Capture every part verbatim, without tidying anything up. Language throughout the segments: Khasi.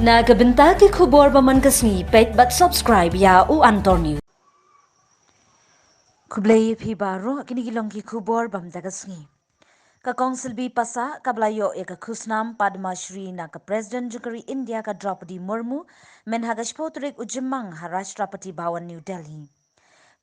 Na ka bynta ki khubor ba man ka sngi, peit bad subscribe ïa u Antor News. Khublei ïa phi baroh, kine ki long ki khubor ba man ka sngi. Ka Kong Selby Passah kaba la ïoh ïa ka khusnam Padma Shri na ka President jong ka ri India ka Draupadi Murmu, mynta ha ka shiphew tarik u Jymmang ha Rashtrapati Bhawan, New Delhi.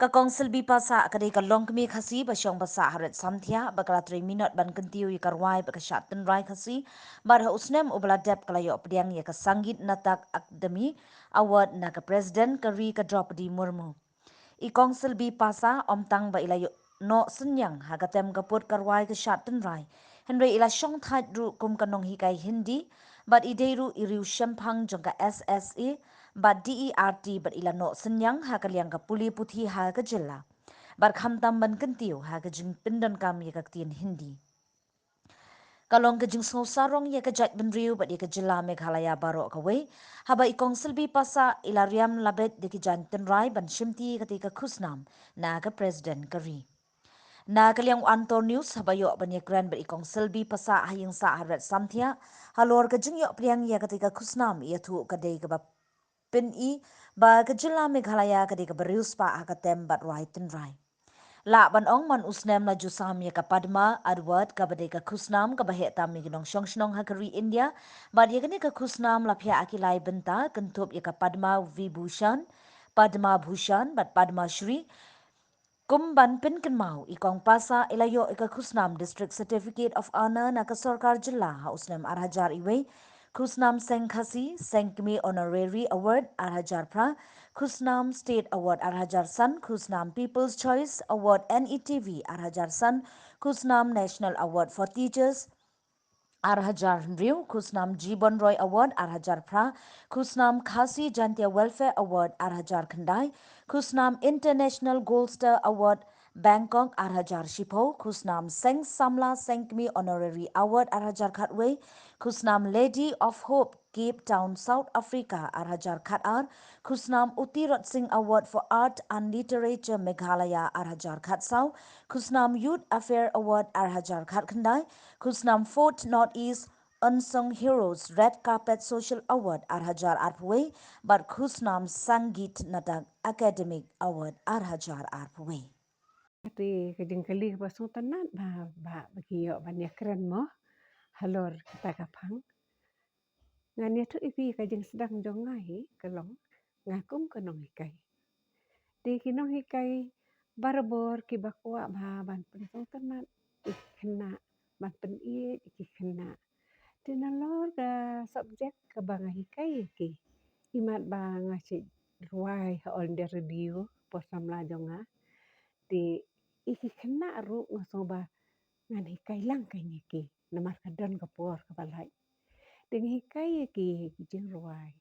Ka Kong Selby Passah ka dei ka longkmie Khasi ba shong ba sah ha Rit Samthiah, ba ka la trei minot ban kyntiew ïa ka rwai bad ka shad tynrai Khasi, bad ha u snem uba la dep ka la ïoh pdiang ïa ka Sangeet Natak Akademi Award na ka President ka ri ka Draupadi Murmu. I Kong Selby Passah ym tang ba i la ïoh noh synñiang ha ka tem ka put ka rwai ka shad tynrai, hynrei i la shong thait ruh kum ka nonghikai Hindi, bad i dei ruh i riew shemphang jong ka S S A bad D E R T, bad i la noh synñiang ha ka liang ka pule puthi ha ka jylla, bad khamtam ban kyntiew ha ka jingpyndonkam ïa ka ktien Hindi. Ka long ka jingsngew sarong ïa ka jaitbynriew bad ïa ka jylla Meghalaya baroh kawei, haba i Kong Selby Passah i la riam la beit da ki jaiñ tynrai ban shimti ïa katei ka khusnam na ka President ka ri. Na ka liang u Antor News, haba ïoh ban ïakren bad i Kong Selby Passah ha ïing sah ha Rit Samthiah halor ka jingïoh pdiang ïa katei ka khusnam, i ïathuh ka dei kaba pyni ba ka jylla Meghalaya ka dei kaba riewspah ha ka tem bad rwai tynrai. Lah ban ong man u snem la ju sam ïa ka Padma Award kaba dei ka khusnam kaba heh tam ïa ki nongshong shnong ha ka ri India, bad ïa kane ka khusnam la phiah ha ki lai bynta, kynthup ïa ka Padma Vibhushan, Padma Bhushan bad Padma Shri. Kum ban pynkynmaw, i Kong Passah i la ïoh ïa ka khusnam District Certificate of Honour na ka sorkar jylla ha u snem ar hajar iwei, khusnam Seng Khasi Seng Kmie Honorary Award ar hajar phra, khusnam State Award ar hajar san, khusnam People's Choice Award N E T V ar hajar san, khusnam National Award for Teachers ar hajar hynriew, khusnam Jibon Roy Award ar hajar phra, khusnam Khasi Jaintia Welfare Award ar hajar khyndai, khusnam International Gold Star Award Bangkok ar hajar shiphew, khusnam Seng Samla Seng Kmie Honorary Award ar hajar khatwei, khusnam Lady of Hope Cape Town, South Africa ar hajar khatar, khusnam U Tirot Sing Award for Art and Literature Meghalaya ar hajar khatsaw, khusnam Youth Affair Award ar hajar khatkhyndai, khusnam Fourth Northeast Unsung Heroes Red Carpet Social Award ar hajar arphew wei, bad khusnam Sangeet Natak Academic Award ar hajar arphew wei. Te ka jingkylli kaba sngewtynnat ba, ba, ba ki ïoh ban ïakren mo halor kata ka phang. Ngan ïathuh ïa phi ka jingsdang jong nga hi ka long, nga kum ka nonghikai. Te ki nonghikai barabor kiba kwah bha ban pynsngewtynnat ïa ki khynnah, ban pynieit ïa ki khynnah. Te nalor ka subject kaba nga hikai ïa ki, imat ba nga shait rwai ha All India Radio por samla jong nga. Te ïa ki khynnah ruh nga sngew ba ngan hikai lang kein ïa ki, namar ka don ka por kaba lait. Te nga hikai ïa ki ki jingrwai,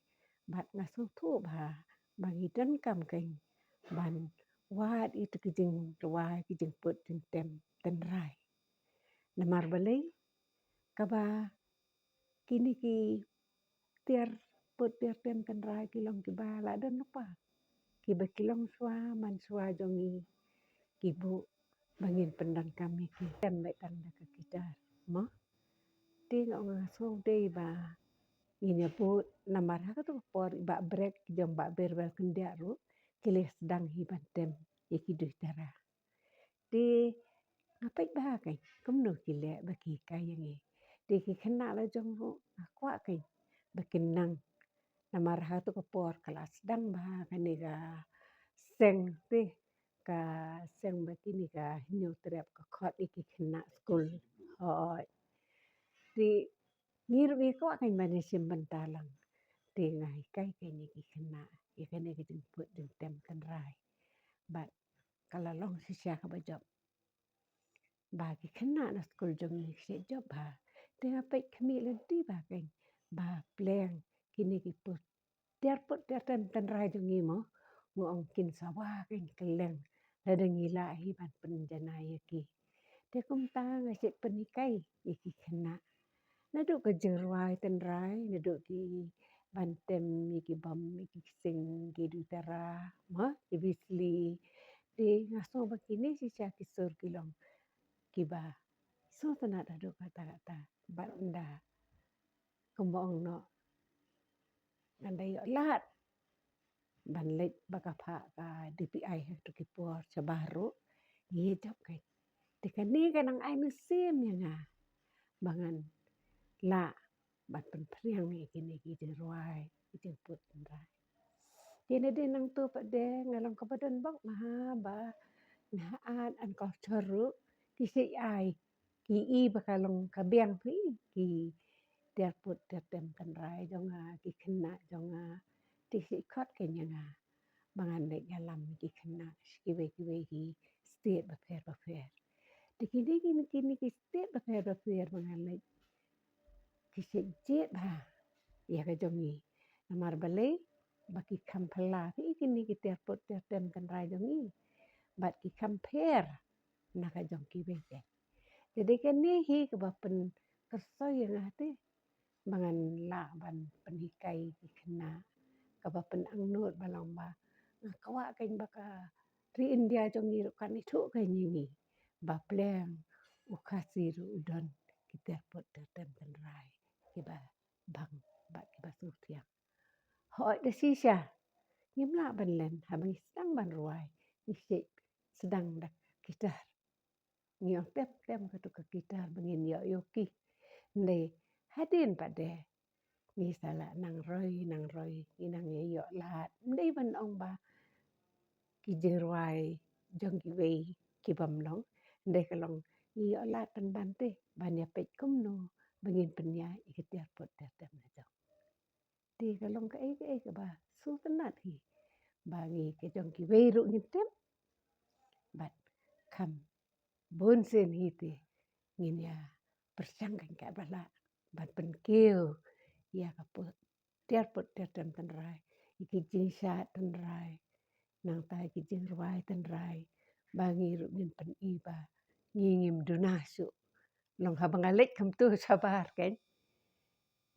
bad nga sngewthuh bha ba ngi donkam kein ban wad ïa ki jingrwai, ki jingput jingtem tynrai. Namar balei? Kaba kine ki tiar put tiar tem tynrai ki long kiba la don lypa, kiba ki long shuwa man shuwa jong ngi, ki buh ba ngin pyndonkam ïa ki. Tem beit tang da ka guitar mo. Te nga ong nga sngew dei ba ngin ïa buh, namar ha kato ka por i Bah Brek jong Bah Berbel Khyndiat ruh ki la sdang hi ban tem ïa ki duitara. Te nga peit bha kein kumno ki leh ba ki hikai ïa ngi. Te ki khynnah la jong ruh nga kwah kein ba kin nang, namar ha kato ka por ka la sdang bha kane ka seng, te ka seng ba kine ka Hynñiewtrep ka khot ïa ki khynnah skul. Hooid. Te ngi ruh ngi kwah kein ban ïashim bynta lang. Te nga hikai kein ïa ki khynnah ïa kane ka jingput jingtem tynrai. Bad ka la long shisha kaba jop ba ki khynnah na skul jong ngi ki shait jop bha. Te nga peit khmih lynti bha kein ba pleng kine ki put tiar put tiar tem tynrai jong ngi mo, nga ong kin sawa kein kylleng lada ngi lah hi ban pynjanai ïa ki. Te kumta nga shait pynhikai ïa ki khynnah naduh ka jingrwai tynrai, naduh ki ban tem ïa ki bom, ïa ki ksing, ki duitara mo, ki bisli. Te nga sngew ba kine shisha ki sur ki long kiba sngewtynnat haduh katta katta. Bad ynda kumba ong noh, Ngan da ïoh lad ban leit ba ka phah ka D P I ha kito ki por shabar ruh. Ngi jop ka. Te kane ka nang ai mynsiem ïa nga ba ngan lah ban pynphriang ïa kine ki jingrwai, ki jingput tynrai. Te na dei nangto pat de nga long kaba don bok ma ha ba na art and culture ruh ki shait ai ki i ba ka long ka biang phi ki tiar put tiar tem tynrai jong nga, ki khynnah jong nga, te shait khot ka ïa nga ba ngan leit ïalam ki khynnah sha kiwei kiwei ki state bapher bapher. Te kine kine kine ki state bapher bapher ba ngan leit ki shait jied bha ïa ka jong ngi. Namar balei ba ki kham phylla phi kine ki tiar put tiar tem tynrai jong ngi bad ki kham pher na ka jong kiwei. Te dei kane hi kaba pynkyrsoi ïa nga te ba ngan lah ban pynhikai ki khynnah, kaba pynangnud ba long ba nga kwah kein ba ka ri India jong ngi ruh kan ithuh kein ïa ngi ba pleng u Khasi ruh u don ki tiar put tiar tem tynrai kiba bang bad kiba sngewthiang. Hooid, da shisha ngim lah ban len haba ngi sdang ban rwai, ngi shait sdang da ka guitar. Ngi ong tep tep kato ka guitar ba ngin ïoh ïoh ki. Hynrei hadien pat de ngi sa lah nang roi nang roi, ngi nang ïa ïoh lad. Ym dei ban ong ba ki jingrwai jong kiwei ki bym long, hynrei ka long ngi ïoh lad pynban te ban ïa peit kumno ba ngin pynïaid ïa ki tiar put tiar tem na jong. Te ka long kaei kaei kaba sngewtynnat hi ba ngi ka jong kiwei ruh ngin tip bad kham bun sien hi te ngin ïa pyrshang kein katba lah ban pynkiew ïa ka put tiar put tiar tem tynrai, ïa ki jingshad tynrai, nangta ïa ki jingrwai tynrai ba ngi ruh ngin pyni ba ngi ngim duna shuh. Long haba nga leit kumto shabar kein.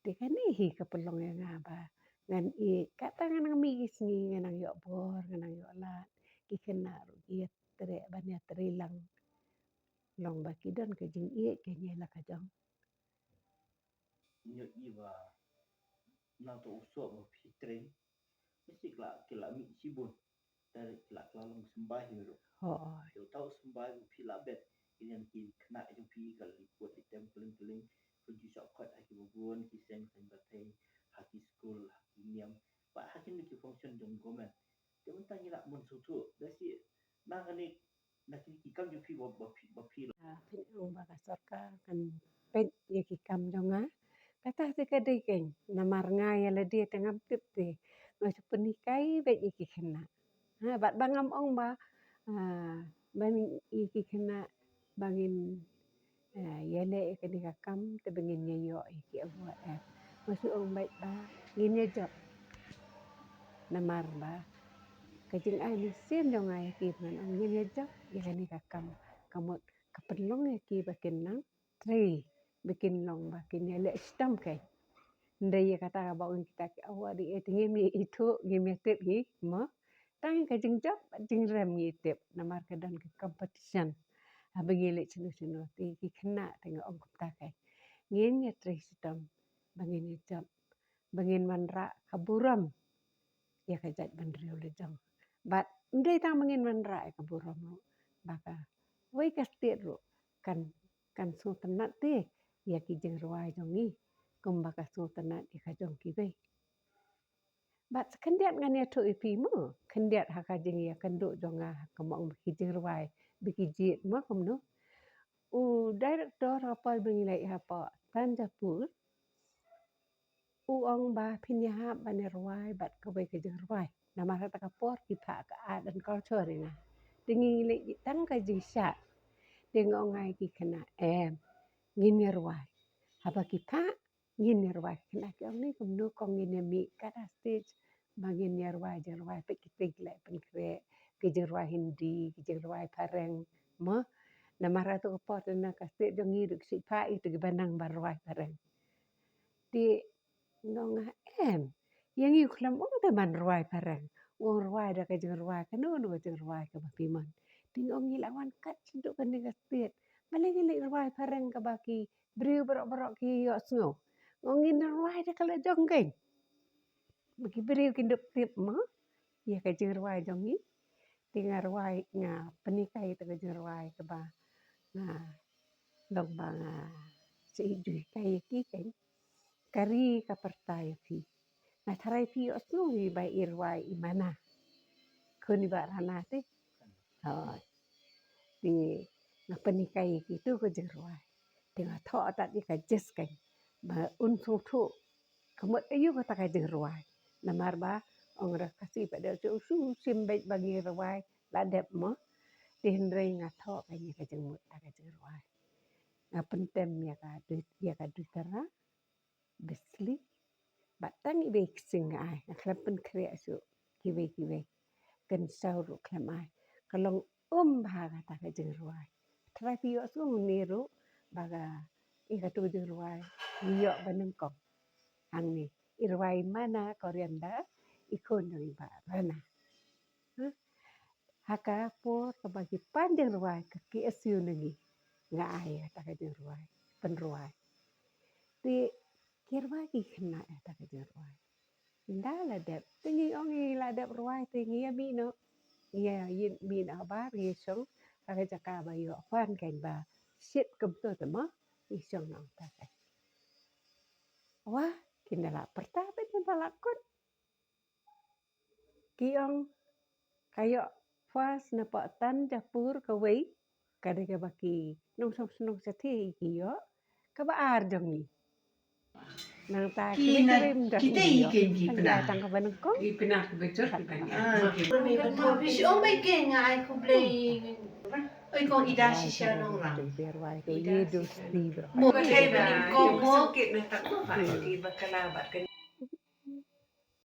Te kane hi ka pynlong ïa nga ba ngan ïeit, kata ngan nang mih ki sngi ngan nang ïoh bor, ngan nang ïoh lad, ki khynnah ruh ki ïatrei ban ïatrei lang. Long ba ki don ka jingïeit kein ïa la ka jong. Ngi ïohi ba na to u soh ba phi trei, mesti ki la, ki la mih shibun. Te ki la, ki la long symbai hi ruh. Hooid. Te uta u symbai ba phi la bet, ki ïa ki khynnah jong phi ka la leit put leit tem kylleng kylleng, pynjur shah khot ha kiba bun ki seng seng batai, ha ki skul, ha ki niam, bad ha kino ki function jong government. Te mynta ngi lah ban sngewthuh, da shi na kane, na kine ki kam jong phi ba, ba phi, ba phi la. Ah, phin ong ba ka sorkar kan peit ïa ki kam jong nga. Kata te ka dei kein, namar nga ïa lade te ngam tip te. Nga shu pynhikai beit ïa ki khynnah. Ha, bad ba ngam ong ba, ah, ban ïa ki khynnah ba ngin, ah, ïaleh ïa kane ka kam te ba ngin ïa ïoh ïa ki award eh. Nga shu ong beit ba ngin ïa jop. Namar ba ka jingai mynsiem jong nga ïa ki ba ngan ong ngin ïa jop ïa kane ka kam. Ka mut ka pynlong ïa ki ba kin nang trei, ba kin long ba kin ïaleh shitom kein. Hynrei ïa kata kaba ong kita ki award eh te ngim ïa ithuh, ngim ïa tip ngi mo. Tang ka jingjop bad jingrem ngi tip namar ka don ka competition. Haba ngi leit shano shano te ki khynnah te nga ong kumta kein. Ngin ïa trei shitom ba ngin ïa jop, ba ngin wanrah ka burom ïa ka jaitbynriew la jong. Bad ym dei tang ba ngin wanrah ïa ka burom ruh, ba kawei ka state ruh kan, kan sngewtynnat te ïa ki jingrwai jong ngi kumba ka sngewtynnat ïa ka jong kiwei. Bad sa khyndiat ngan ïathuh ïa phi mo, khyndiat ha ka jingïakynduh jong nga ha ka mong ba ki jingrwai ba ki jied mo kumno. U director ha ka por ba ngi leit hapoh Thanjavur, u ong ba phin ïahap ban ïa rwai bad kawei ka jingrwai. Namar kata ka por ki phah ka art and culture ïa nga. Te ngi leit tang ka jingshad. Te nga ong ai ki khynnah em, ngin ïa rwai. Haba ki phah ngin ïa rwai. Khynnah ki ong ni kumno kong ngin ïa mih kat ha stage ba ngin ïa rwai jingrwai, peit kita ki leh pynkhreh ki jingrwai Hindi, ki jingrwai phareng mo. Namar kata ka por te na ka state jong ngi ruh ki shu phah ïa kita kiba nang ban rwai phareng. Te nga ong em, ïa ngi u khlem ong te ban rwai phareng, u ong rwai da ka jingrwai kano kano ka jingrwai kaba phi mon. Te nga ong ngi la wan kat shaduh kane ka state, balei ngi leit rwai phareng kaba ki briew baroh baroh ki ïohsngew. Nga ong ngin rwai da ka la jong kein. ba ki briew kin dup tip mo ïa ka jingrwai jong ngi. Te nga rwai, nga pynhikai ïa ka jingrwai kaba nga long ba nga sa ïoh ju hikai ïa ki, kan. Ka ri ka pyrta ïa phi. Nga tharai phi ïohsngew hi ba i rwai i Mana, khun i Bah Rana te. Hooid. Te nga pynhikai ïa kitu ka jingrwai. Te nga thoh tad ïa ka jis, kan, ba un sngewthuh ka mut aïu kata ka jingrwai. Namar ba ong re Khasi pat dei shu shim beit ba ngi rwai la dep mo. Te hynrei nga thoh ka ïa ka jingmut kata ka jingrwai. Nga pyntem ïa ka dui, ïa ka dui tara, bislip, bad tang iwei i ksing nga ai, nga khlem pynkhreh shuh kiwei kiwei. Kynsaw ruh khlem ai. Ka long um bha kata ka jingrwai. Tharai phi ïohsngew ne ruh ba ka, ïa katu ka jingrwai ngi ïoh ba nyngkong hangne. I rwai Mana, coriander, i khun jong i Bah Rana. Huh? Ha ka por kaba ki pan jingrwai ka K S U na ngi, nga ai kata ka jingrwai, pynrwai. Te ki rwai ki khynnah ïa kata ka jingrwai. Ynda la dep, te ngi ong ngi la dep rwai te ngi ïa mih noh. Ngi ïa mih noh habar, ngi shong ha ka jaka ba ïoh fan, kan, ba shit kumto te mo, ngi shong noh te, kan. Wah, kin da la pyrta bad kin da la kut. Ki ong ka ïoh first na pdeng tan japur kawei, ka dei kaba ki nongshong shnong shathie ki ïoh, kaba ar jong ngi. Nangta ki, ki na, kiwei ym don ki te ki ïoh. Ki pynah tang kaba nyngkong. Ki pynah kaba jot ki pynah. Ah, ki pynah. Shi ong ba ki nga ai khublei. Oi kong, i da shisha nongrang. Mo ka thei ba nyngkong mo. Ki ba kala ba kan.